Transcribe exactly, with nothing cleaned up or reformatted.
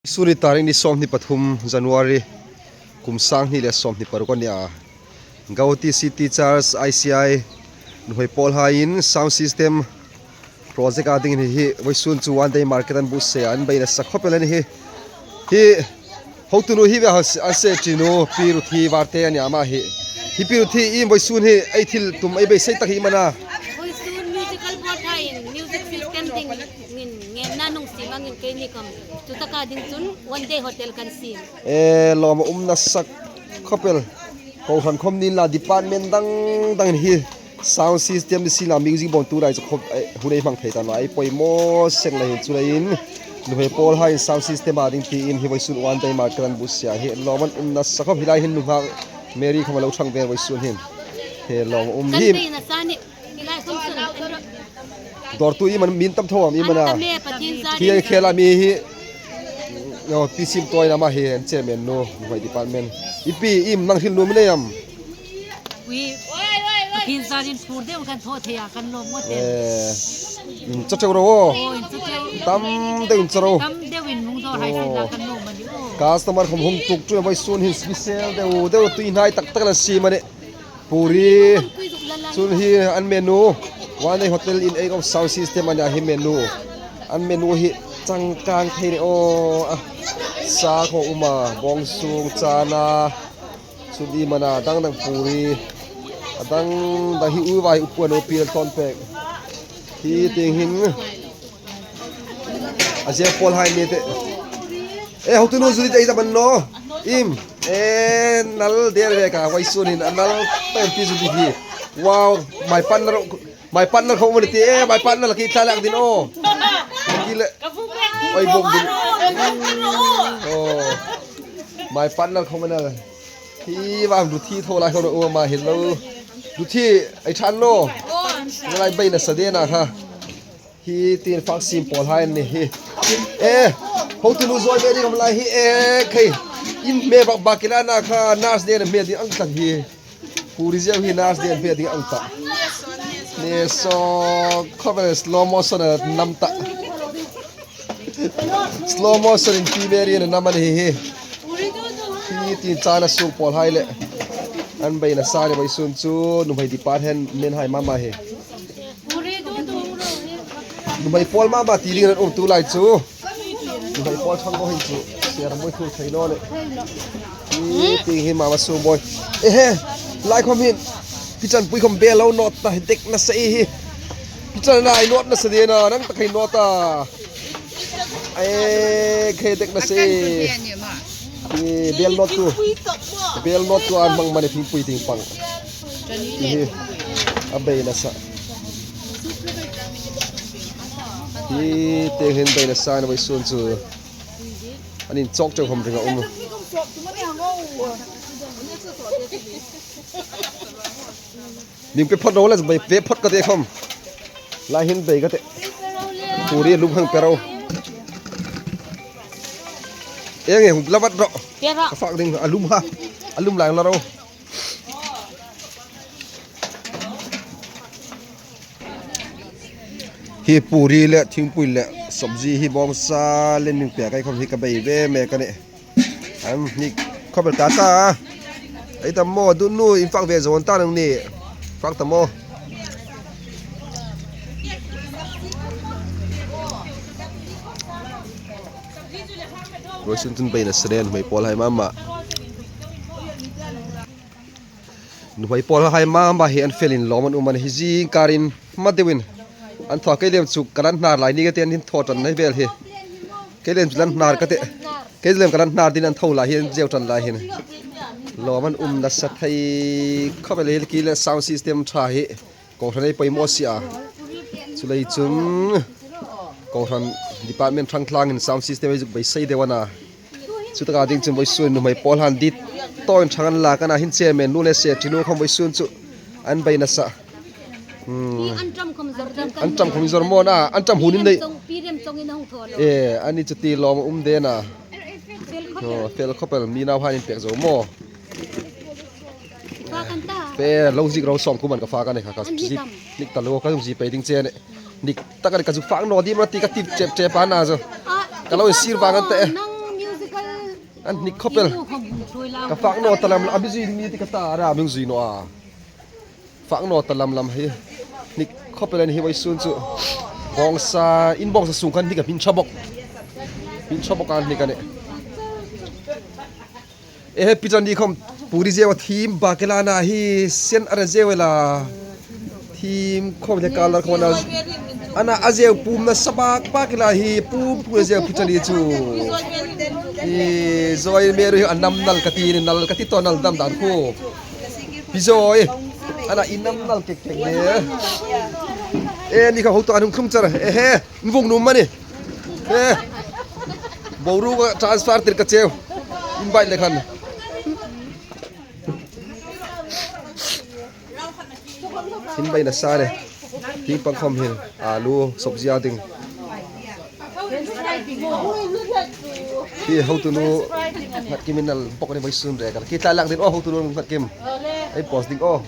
Suni tarik ni sawmhni pathum January, kum sanghni le sawmhni paruk a ni a. Guwahati City Church I C I nuhmei pawlhaiin sound system project a ding hi, hi vawisun chu one day market an buotsai a, an beina sa khawp el a ni hi. Hi hotunu hi ve a, an secretary nu Pi Ruthi Varte a ni a, ama hi. Hi Pi Ruthi, iem vawisun hi ei thil tum ei beisei tak hi iem a na? Vawisun musical board haiin music system dingin ngenna an hung siem angin keini khawm chu taka ding chun one day hotel kan siem. E, lawm a um nasa khawp el. Kohran khawm ni inla, department dang dangin hi sound system ni sien la, music bawm tu lai chu khawp, eh, hun ei hmang thei ta naw, ei poimaw seng lai hin, chuleiin nuhmei pawlhaiin sound system a ding tiin hi vawisun one day market an buotsai a hi. Lawm an um nasa khawp. Hi lai hin nunghak Mary khawm a lo thang ve vawisun hin. Hi lawm a um hi. Kan beina sa ni. Dawrtu iem an, mi an tam tho am iem a na? An tam e, Pathien zârin. Hi khela mi hi, oh, Pi Simtawin ama hi, an chairman nu, nuhmei department. Ipi, iem nang hril nuom i nei am? Ui, Pathien zârin phur deu kan thaw thei a, kan lawm ngawt e. Eh, incha cheu ro. Oh, incha cheu. Tam deu incha ro. Tam deuin hung dawr hai sin la kan lawm a ni o. Customer khawm hung tuk chu vawisun hin special deu deu, tui hnai tak tak la siem a nih. Puri. Chun hi an menu. One Day Hotel in ei ko, sound system a ni a hi menu. An menu hi changkang thei ni aw. A, sa khawm a um a, bawngsung, chana. Chun iem a na, dang dang puri. A dang dang hi uva hi upuan upi an thawn pek. Hi tieng hin. A ziek pawlhai ni te. E, hotunu Judy te ei ta man naw. Iem. E, nal der ve ka, vawisun hin a nal pek ti Judy hi. Wow, my partner, my partner khawm a ni ti. E, my partner ki tla lak ding aw. Ki le. Oi, bawm ding. Oh. My partner khawm a ni. Hi va, Ruthi thaw lai khawm a um a, hello. Ruthi, ei ṭha naw. Ngai beina sa deu na kha. Hi tieng fak siem pawlhai an ni hi. E, hotunu zawi ve ding am lai hi, e, khei. In hme bak bak ki la na kha, nurse dena hme ding ang tak hi. Puri ziau hi nurse dena hme ding ang tak. Ne so, khawvel slow motion a nam ta. Slow motion in Pi Mary an nam a ni hi. Hi tieng chana suk pawlhai le. An beina sa ni vawisun chu, nuhmei department hai mama hi. Nuhmei pawl mama ti ding an um tu lai chu. Nuhmei pawl thang bo hin chu. Siar mui thu thei naw le. Hi tieng hi mama sum boi. Ehe. Lai khawm hin. Pi Chanpui khawm bel lo nawt ta, dek nasa hi. Pi Chan nai nawt nasa deu na, nang ta khei nawt ta. E, khei dek nasa. E, bel nawt tu. Bel nawt tu an hmang mani thingpui tieng pang. Hi, a beina sa. Hi tieng hin beina sa ni vawisun chu. An inchawk cheu khawm ring a um. Ning pe phawt ro le, bei pe phawt ka ti khawm. Lai hin bei ka ti. Puri lum hang pe ro. Eng e, hung la vat ro. Pe ro. Ka fak ding, a lum ha. A lum lai la ro. Hi puri le thingpui le sabji hi bawngsa le ning pe kai khawm hi ka bei ve mek a nih. An hnik khawp el ta ta. Ei ta maw, dunu in fak ve zo ta nang ni. Fak ta maw. Vawisun chun beina sa nen, nuhmei pawlhai mama. Nuhmei pawlhai mama hi an felin lawm an um a nih, hi zingkarin hma deuin an thaw. Kei lem chu ka lan hnar lai ni ka ti, an thaw ṭan nei vel hi. Kei lem chu lan hnar ka ti. Kei lem ka lan hnar dingin an thaw lai hi, an zeu ṭan lai hin. Lawm an um nasa thei khawp el hi, ki le sound system ṭha hi. Kohran ei poimaw si a. Chuleiin chun kohran department ṭhangtlangin sound system ei zuk beisei deu a na. Chutaka ding chun vawisun nuhmei pawlhai dit tawin ṭhang an lak a na, hin chairman nu le secretary nu khawm vawisun chu an bei nasa. Hmm. An ṭam khawm zawr ṭam kan. An ṭam khawm zawr maw na, an ṭam hun in nei. Pi Remchawng, Pi Remchawngin a hung thaw lo. E, ani chu ti lawm a um de na. Fel khawp el. Oh, fel khawp el, mi nauhaiin pek zo maw. Fak an ta. Fe lo zik ro sawm kum an ka fak a ni kha, ka zik. An hnik am? Hnik ta lo, ka zuk zik pei ding che a nih. Hnik tak a ni, ka zuk fak naw dim ra ti ka ti chep chep a na zo. A, ka lo insir vang an ta e. Nang An hnik khawp el. Ka fak naw ta lam lam, a mi zui ding ni ti ka ta ra, a mi zui naw a. Fak naw ta lam lam hi. Hnik khawp el a ni hi vawisun chu. Bawngsa, in bawngsa sung khan hnik a hmin ṭha bawk. Hmin ṭha bawk a hnik a nih. E he, Peter ni khawm puri zeu a thim bak el a, ana hi sen a ra zeu el a. Thim khawm le color khawm ana, ana a zeu pum nasa bak bak el a hi, pum pum zeu Peter ni chu. I zoi meru a nam nal ka ti ni, nal ka ti tawh nal dam dan khu. Pi zoi. Ana i nam nal kek kek de. E ni kha hotu an hung thlung char. E he. Vung num mani. Eh. Boruok transfer tir ka cheu. Invite le khan. Invite nasa le. Thing pang khawm hin. Alu, sobji a ding. Hi hotunu Nghatkim in nal bawk ni vawisun re kal. Ki tla lang din o hotunu Nghatkim. Ei post ding o.